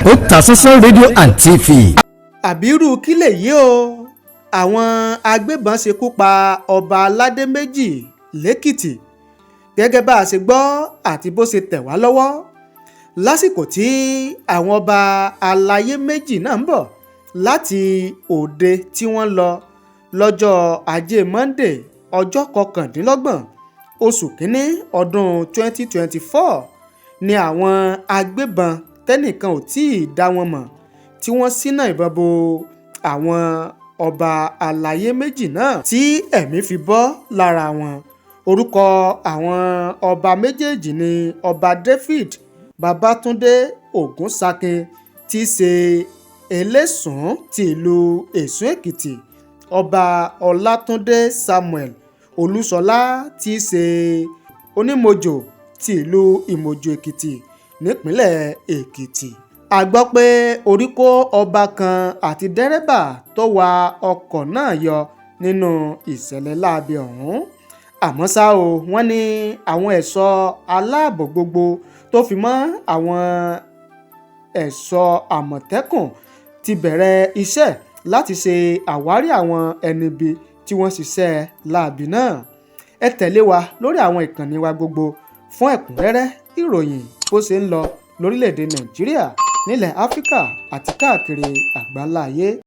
Otasansan rédíò and TV. Àbírú kí lèyí o? Àwọn agbébọn ṣekú pa ọba aládé méjì lẹ́kìtì. Gẹ́gẹ́ bá a ṣe gbọ́ àti bó ṣe tẹ̀ wá lọ́wọ́, lásìkò tí àwọn ọba alayé méjì náà ń bọ̀ láti òde tí wọ́n lọ lọ́jọ́ Ajé Monde, ọjọ́ 29 oṣù kínní ọdún 2024, ni àwọn agbébọn tẹ́nìkan ò tí ì dá wọn mọ̀ tí wọ́n ṣínà ìbọn bo àwọn ọba àlàyé méjì náà tí ẹ̀mí fi bọ́ lára wọn. Orúkọ àwọn ọba méjèèjì ní Ọba David Babatúndé Ogunṣakin, tí í ṣe Ẹlẹ́sùn ti ìlú Ẹ̀sùn-Èkìtì, Ọba Ọlátúndé Samuel Olúṣọlá, tí í ṣe Onímọ̀jọ ti ìlú Ìmọ̀jọ-Èkìtì nípìnlẹ̀ Èkìtì. A gbọ́ pé orí kó ọba kan àti dẹ́rẹ́bà tó wa ọkọ̀ náà yọ nínú ìṣẹ̀lẹ̀ láabi ọ̀hún. Àmọ́ ṣá o, wọ́n ní àwọn ẹ̀ṣọ́ aláàbò gbogbo tó fi mọ́ àwọn ẹ̀ṣọ́ Àmọ̀tẹ́kùn ti bẹ̀rẹ̀ iṣẹ́ láti ṣe àwárí àwọn ẹni ibi tí wọ́n ṣiṣẹ́ láabi náà. Ẹ tẹ̀lé wa lórí àwọn ìkànnì wa gbogbo fún ẹ̀kúnrẹ́rẹ́ ìròyìn bó ṣe ń lọ lórílẹ̀‐èdè Nàìjíríà, nílẹ̀ Áfíríkà àti káàkiri àgbáńlá ayé.